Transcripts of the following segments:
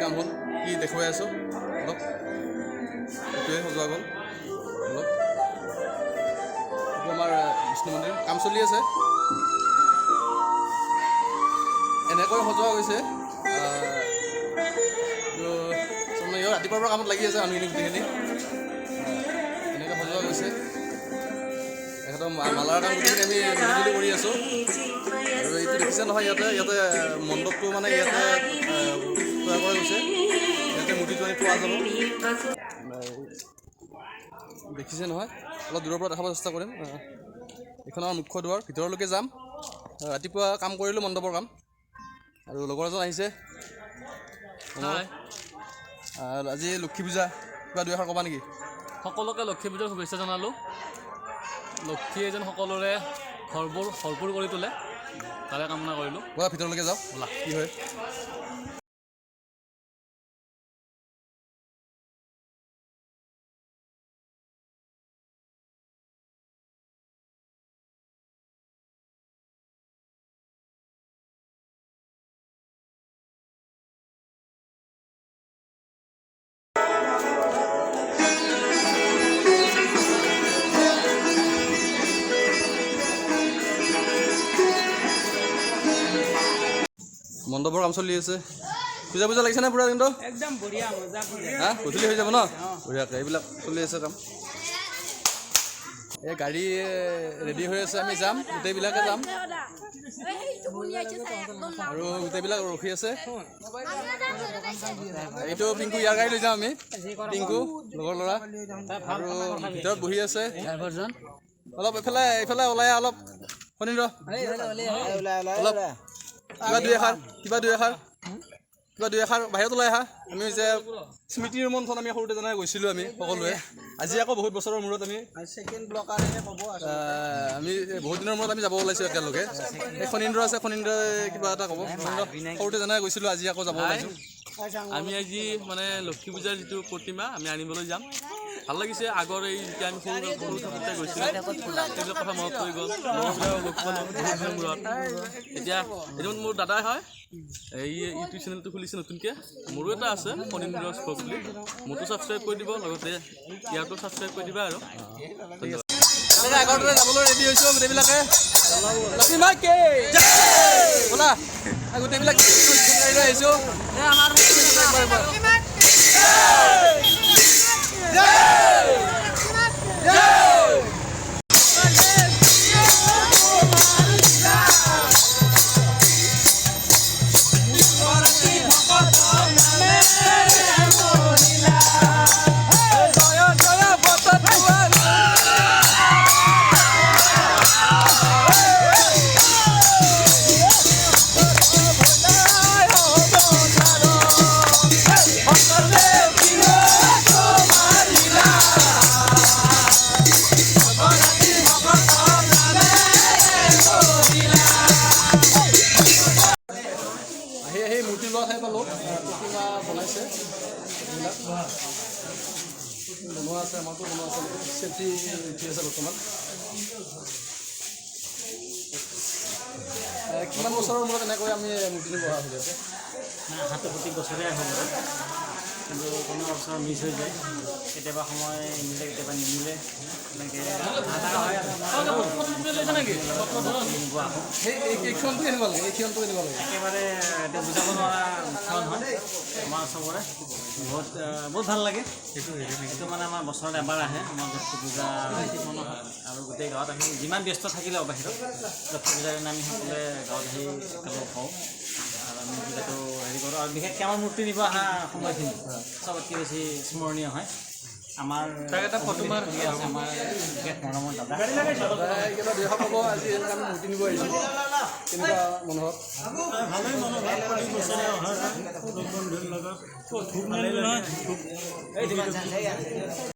কাম হ'ল কি দেখুৱাই আছোঁ অলপ। এইটোৱে সজোৱা গ'ল অলপ। এইটো আমাৰ বিষ্ণু মন্দিৰ, কাম চলি আছে। এনেকৈ সজোৱা গৈছে। ৰাতিপুৱাৰ পৰা কামত লাগি আছে মানুহখিনি গোটেইখিনি। এনেকৈ সজোৱা গৈছে একদম। মালাৰ কাম গোটেইখিনি আমি মিলিজুলি কৰি আছোঁ। আৰু এইটো দেখিছে নহয়, ইয়াতে ইয়াতে মণ্ডপটো মানে ইয়াতে তৈয়াৰ কৰা গৈছে। ইয়াতে মূৰ্তিটো আনি থোৱা যাব। দেখিছে নহয়, অলপ দূৰৰ পৰা দেখাব চেষ্টা কৰিম। এইখন আমাৰ মুখ্য দুৱাৰ, ভিতৰলৈকে যাম। ৰাতিপুৱা কাম কৰিলোঁ মণ্ডপৰ কাম। আৰু লগৰ এজন আহিছে। আজি লক্ষী পূজা, কিবা দুই এষাৰ ক'বা নেকি? সকলোকে লক্ষী পূজাৰ শুভেচ্ছা জনালোঁ। লক্ষীয়ে যেন সকলোৰে ঘৰবোৰ ভৰপূৰ কৰি তোলে, তাৰে কামনা কৰিলোঁ। ব'লা ভিতৰলৈকে যাওঁ। ব'লা। কি হয়। মণ্ডপৰ কাম চলি আছে। পূজা পূজা লাগিছে নে পুৰা কিন্তু? একদম বঢ়িয়া, মজা পূজা। হা, গধূলি হৈ যাব ন বঢ়িয়াকৈ। এইবিলাক চলি আছে কাম। এই গাড়ী ৰেডি হৈ আছে, আমি যাম, গোটেইবিলাকে যাম। আৰু গোটেইবিলাক ৰখি আছে। এইটো পিংকু, ইয়াৰ গাড়ী লৈ যাম আমি। পিংকু লগৰ ল'ৰা আৰু ভিতৰত বহি আছে। অলপ এইফালে এইফালে ওলাই আহ অলপ। ফণীন্দ্ৰ, অলপ কিবা দুই এষাৰ, কিবা দুই এষাৰ, কিবা দুই এষাৰ বাহিৰত ওলাই আহা। আমি যে স্মৃতিৰ মন্থন, আমি সৰুতে যেনেকৈ গৈছিলোঁ আমি সকলোৱে, আজি আকৌ বহুত বছৰৰ মূৰত আমি আমি বহুত দিনৰ মূৰত আমি যাব ওলাইছোঁ একেলগে। এই খনীন্দ্ৰ আছে, খনীন্দ্ৰই কিবা এটা ক'ব। খনীন্দ্ৰ, সৰুতে যেনেকৈ গৈছিলোঁ আজি আকৌ যাব ওলাইছোঁ। আমি আজি মানে লক্ষী পূজাৰ যিটো প্ৰতিমা আমি আনিবলৈ যাম। ভাল লাগিছে। আগৰ এই যেতিয়া আমি সৰু সৰু থাকোঁতে গৈছিলোঁ, সেইবিলাক কথা মনত পৰি গ'ল। লগৰবিলাকক লগ পালোঁ বহুত দিনৰ মূৰত। এতিয়া এইটো মোৰ দাদাই হয়, এই ইউটিউব চেনেলটো খুলিছে নতুনকৈ। মোৰো এটা আছে ফণীন্দ্ৰ স্পক বুলি, মোৰটো ছাবস্ক্ৰাইব কৰি দিব, লগতে ইয়াৰটো ছাবস্ক্ৰাইব কৰি দিবা। আৰু ধন্যবাদ। আগৰ দৰে যাবলৈ ৰেডি হৈছোঁ গোটেইবিলাকে। লক্ষ্মী মাইক ব'লা, গোটেইবিলাক গাড়ী লৈ আহিছোঁ। আহি আহি মূৰ্তি লোৱা ঠাই পালোঁ। প্ৰতিমা বনাইছে, এইবিলাক বনোৱা আছে, আমাৰতো বনোৱা আছে। চেল্ফি উঠি আছে বৰ্তমান। কিমান বছৰৰ মূৰত এনেকৈ আমি মূৰ্তি নিব অহা হৈ আছে? হাতটো প্ৰতি বছৰে আহোঁ বাৰু, কিন্তু কোনো বছৰ মিছ হৈ যায়। কেতিয়াবা সময় মিলে, কেতিয়াবা নিমিলে, এনেকৈ হয়। নিব আহোঁ। সেই এই ক্ষণটো কেনেকুৱা লাগে? এই ক্ষণটো কেনেকুৱা লাগে? একেবাৰে এতিয়া বুজাব নোৱাৰা ক্ষণ হয় আমাৰ চবৰে। বহুত বহুত ভাল লাগে। সেইটো মানে আমাৰ বছৰত এবাৰ আহে আমাৰ লক্ষী পূজা। আৰু গোটেই গাঁৱত আমি যিমান ব্যস্ত থাকিলেও বাহিৰত, লক্ষী পূজাৰ দিনা আমি সকলোৱে গাঁৱত আহি একেলগ হওঁ আৰু আমি পূজাটো হেৰি কৰোঁ। আৰু বিশেষকৈ আমাৰ মূৰ্তি নিব অহা সময়খিনি চবতকৈ বেছি স্মৰণীয় হয় আমাৰ। এটা ফটো মাৰ। আছে আমাৰ বিশেষ মৰমৰ দাদা। কিবা দুই এষাৰ ক'ব। আজি এনেকৈ আমি মূৰ্তি নিব আহিছোঁ, কেনেকুৱা মনোভাৱ? ভালেই মনোভাৱ, প্ৰতি বছৰে অহা যায় লগ বন্ধুৰ লগত, ভালেই লাগে। আহি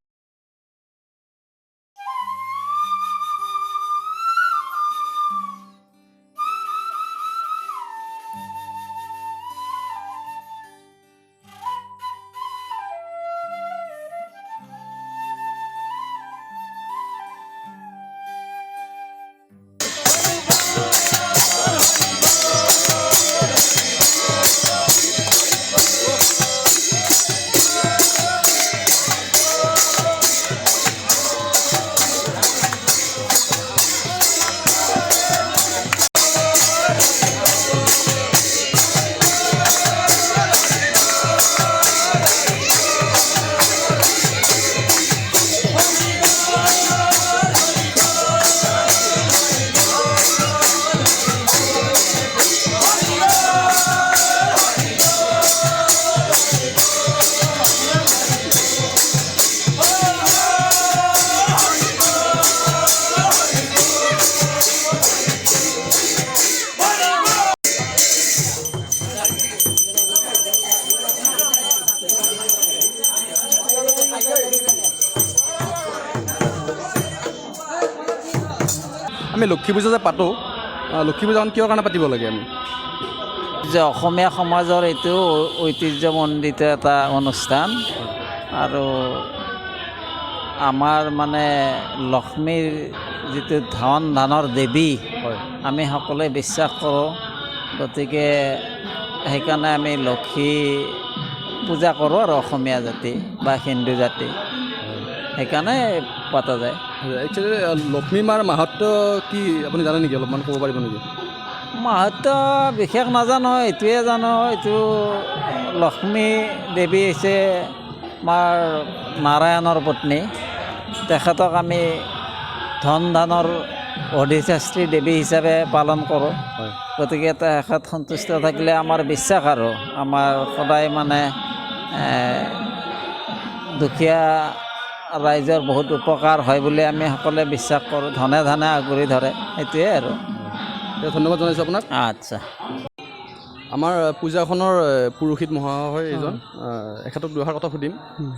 আমি লক্ষী পূজা যে পাতোঁ, লক্ষী পূজাখন কিহৰ কাৰণে পাতিব লাগে আমি? যে অসমীয়া সমাজৰ এইটো ঐতিহ্যমণ্ডিত এটা অনুষ্ঠান আৰু আমাৰ মানে লক্ষ্মীৰ যিটো ধন ধানৰ দেৱী হয়। আমি সকলোৱে বিশ্বাস কৰোঁ, গতিকে সেইকাৰণে আমি লক্ষী পূজা কৰোঁ আৰু অসমীয়া জাতি বা হিন্দু জাতি সেইকাৰণে পতা যায়। একচুৱেলি লক্ষ্মী মাৰ মাহাত্ম্য কি আপুনি জানে নেকি? অলপমান ক'ব পাৰিব নেকি? মাহাত্ম্য বিশেষ নাজানো, এইটোৱে জানো এইটো লক্ষ্মী দেৱী হৈছে আমাৰ নাৰায়ণৰ পত্নী। তেখেতক আমি ধন ধানৰ অধিষ্ঠাত্ৰী দেৱী হিচাপে পালন কৰোঁ। হয়। গতিকে তেখেত সন্তুষ্ট থাকিলে আমাৰ বিশ্বাস আৰু আমাৰ সদায় মানে দুখীয়া ৰাইজৰ বহুত উপকাৰ হয় বুলি আমি সকলোৱে বিশ্বাস কৰোঁ। ধনে ধানে আগুৰি ধৰে, সেইটোৱে আৰু। ধন্যবাদ জনাইছোঁ আপোনাক। আচ্ছা। আমাৰ পূজাখনৰ পুৰোহিত মহাশয় এইজন, এখেতক দুষাৰ কথা সুধিম।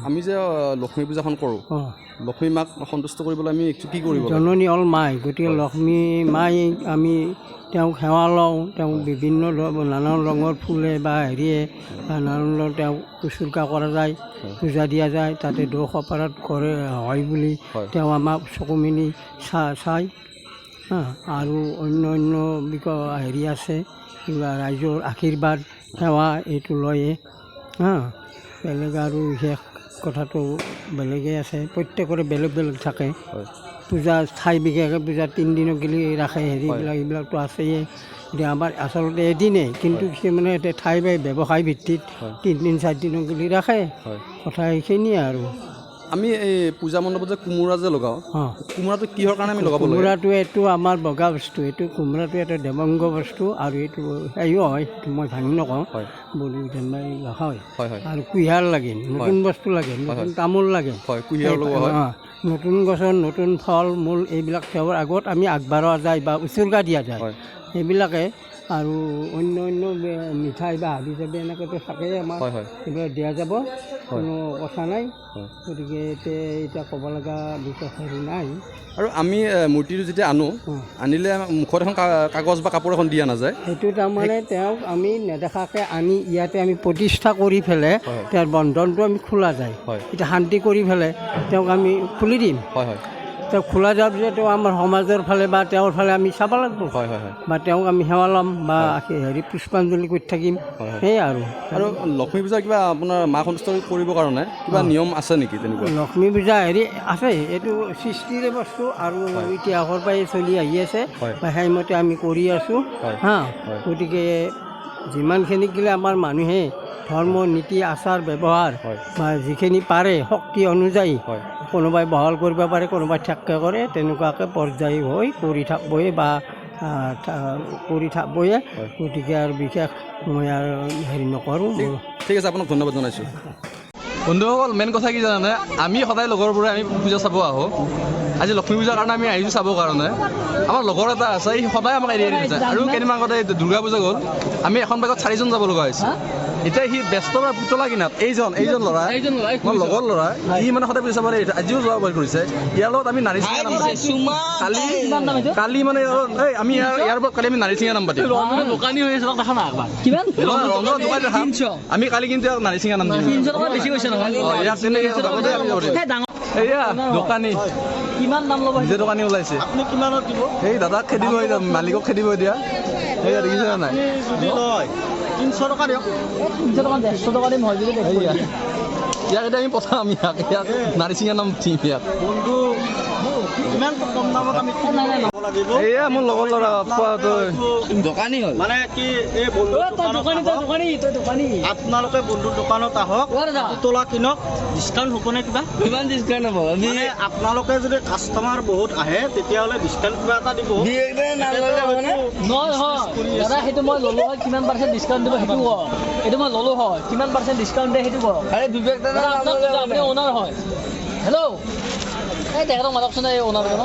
আমি যে লক্ষ্মী পূজাখন কৰোঁ, লক্ষ্মী মাক সন্তুষ্ট কৰিবলৈ আমি কি কৰিব লাগে? জননী হ'ল মাই, গতিকে লক্ষ্মী মাই আমি তেওঁক সেৱা লওঁ, তেওঁক বিভিন্ন নানান ৰঙৰ ফুলে বা হেৰিয়ে বা নানান ৰঙৰ তেওঁক উচৰ্গা কৰা যায়, পূজা দিয়া যায়। তাতে দোষ অপৰাধ কৰে হয় বুলি তেওঁ আমাক চকু মেলি চায়। আৰু অন্য অন্য হেৰি আছে, কিবা ৰাইজৰ আশীৰ্বাদ সেৱা এইটো লয়ে। বেলেগ আৰু বিশেষ কথাটো বেলেগেই আছে, প্ৰত্যেকৰে বেলেগ বেলেগ থাকে। পূজা ঠাই বিশেষে পূজা তিনিদিনক গেলি ৰাখে, হেৰিবিলাক এইবিলাকতো আছেই। এতিয়া আমাৰ আচলতে এদিনেই, কিন্তু কিছুমানে এতিয়া ঠাই বাই ব্যৱসায় ভিত্তিত 3 দিন 4 দিনক গেলি ৰাখে। কথা এইখিনিয়ে আৰু। আমি এই পূজা মণ্ডপত যে কোমোৰা যে লগাওঁ, কোমোৰাটো কিহৰ কাৰণে আমি লগাব লাগে? কোমোৰাটো এইটো আমাৰ বগা বস্তু, এইটো কোমোৰাটো এটা দেৱংগ বস্তু আৰু এইটো হেৰিও হয়, সেইটো মই ভাঙি নকওঁ, বলি হয়। হয় হয়। আৰু কুঁহিয়াৰ লাগে, নতুন বস্তু লাগে, নতুন তামোল লাগে। হয়, কুঁহিয়াৰ লগোৱা হয়। নতুন গছৰ নতুন ফল মূল এইবিলাক তেওঁৰ আগত আমি আগবঢ়োৱা যায় বা উচৰ্গা দিয়া যায়, সেইবিলাকে। আৰু অন্য অন্য মিঠাই বা হাবি চাবি এনেকৈতো থাকেই আমাৰ, সেইবিলাক দিয়া যাব, কোনো কথা নাই। গতিকে এতিয়া ক'ব লগা বিশেষ হেৰি নাই। আৰু আমি মূৰ্তিটো যেতিয়া আনো, আনিলে মুখত এখন কাগজ বা কাপোৰ এখন দিয়া নাযায়। সেইটো তাৰমানে তেওঁক আমি নেদেখাকৈ আনি ইয়াতে আমি প্ৰতিষ্ঠা কৰি পেলাই তেওঁৰ বন্ধনটো আমি খোলা যায়। এতিয়া শান্তি কৰি পেলাই তেওঁক আমি খুলি দিম। হয় হয়। তেওঁ খোলা যোৱাৰ পিছত তেওঁ আমাৰ সমাজৰ ফালে বা তেওঁৰ ফালে আমি চাব লাগিব, হয় হয় হয়। বা তেওঁক আমি সেৱা ল'ম বা হেৰি পুষ্পাঞ্জলি কৰি থাকিম, সেয়াই আৰু। আৰু লক্ষ্মী পূজাৰ কিবা আপোনাৰ মা সন্তুষ্ট কৰিবৰ কাৰণে কিবা নিয়ম আছে নেকি তেনেকুৱা? লক্ষ্মী পূজা হেৰি আছে, এইটো সৃষ্টিৰে বস্তু আৰু ইতিহাসৰ পৰাই চলি আহি আছে, বা সেইমতে আমি কৰি আছোঁ। হা, গতিকে যিমানখিনি গিলে আমাৰ মানুহে ধৰ্ম নীতি আচাৰ ব্যৱহাৰ বা যিখিনি পাৰে শক্তি অনুযায়ী, কোনোবাই বহল কৰিব পাৰে, কোনোবাই ঠেককৈ কৰে, তেনেকুৱাকৈ পৰ্যায় হৈ কৰি থাকবই বা কৰি থাকবয়ে। গতিকে আৰু বিশেষ মই আৰু হেৰি নকৰোঁ। ঠিক আছে, আপোনাক ধন্যবাদ জনাইছোঁ। বন্ধুসকল, মেইন কথা কি জানানে, আমি সদায় লগৰবোৰে আমি পূজা চাব আহোঁ। আজি লক্ষ্মী পূজাৰ কাৰণে আমি আহিছোঁ চাবৰ কাৰণে। আমাৰ লগৰ এটা আছে, সি সদায় আমাক এৰি এৰি যায়। আৰু কেইদিনমান আগতে দুৰ্গা পূজা গ'ল, আমি এখন বাইকত 4জন যাব লগা হৈছে। এতিয়া সি ব্যস্ত পুতলা কিনাত। এইজন ল'ৰা, মোৰ লগৰ ল'ৰা, সি মানে সদায় পূজা চাব এৰি, আজিও যোৱা ভয় কৰিছে। ইয়াৰ লগত আমি নাৰী চিঙা নাম কালি কালি মানে এই আমি ইয়াৰ পৰা কালি আমি নাৰী চিঙা নাম পাতিম। আমি কালি কিন্তু নাৰী চিঙা নাম দিম। এয়া দোকানী, নিজে দোকানী ওলাইছে। এই দাদাক খেদিব, মালিকক খেদিব দিয়া। এইয়া দেখিছে নাই? 300 টকা দিয়ক। 300 টকা 150 টকা দিম হয় যদি। ইয়াক এতিয়া আমি পঠাম, ইয়াক ইয়াক নাৰিচিঙা নাম দিম ইয়াক। বন্ধু, ইমান কম দামত আমি লাগিব। এয়া মোৰ লগৰ ল'ৰা দোকানী হ'ল মানে কি, এই বন্ধু আপোনালোকে বন্ধুৰ দোকানত আহক, পুতলা কিনক, ডিছকাউণ্ট হ'বনে কিবা? কিমান ডিছকাউণ্ট হ'ব? মানে আপোনালোকে যদি কাষ্টমাৰ বহুত আহে তেতিয়াহ'লে ডিছকাউণ্ট কিবা এটা দিব। নহয় দাদা, সেইটো মই ল'লো হয়, কিমান পাৰ্চেণ্ট ডিছকাউণ্ট দিব সেইটো কওক। এইটো মই ল'লো হয়, কিমান পাৰ্চেণ্ট ডিছকাউণ্ট দিয়ে সেইটো কওক। আপুনি অ'নাৰ হয়। হেল্ল', এই তেখেতক মাতকচোন, এই অ'নাৰজনক।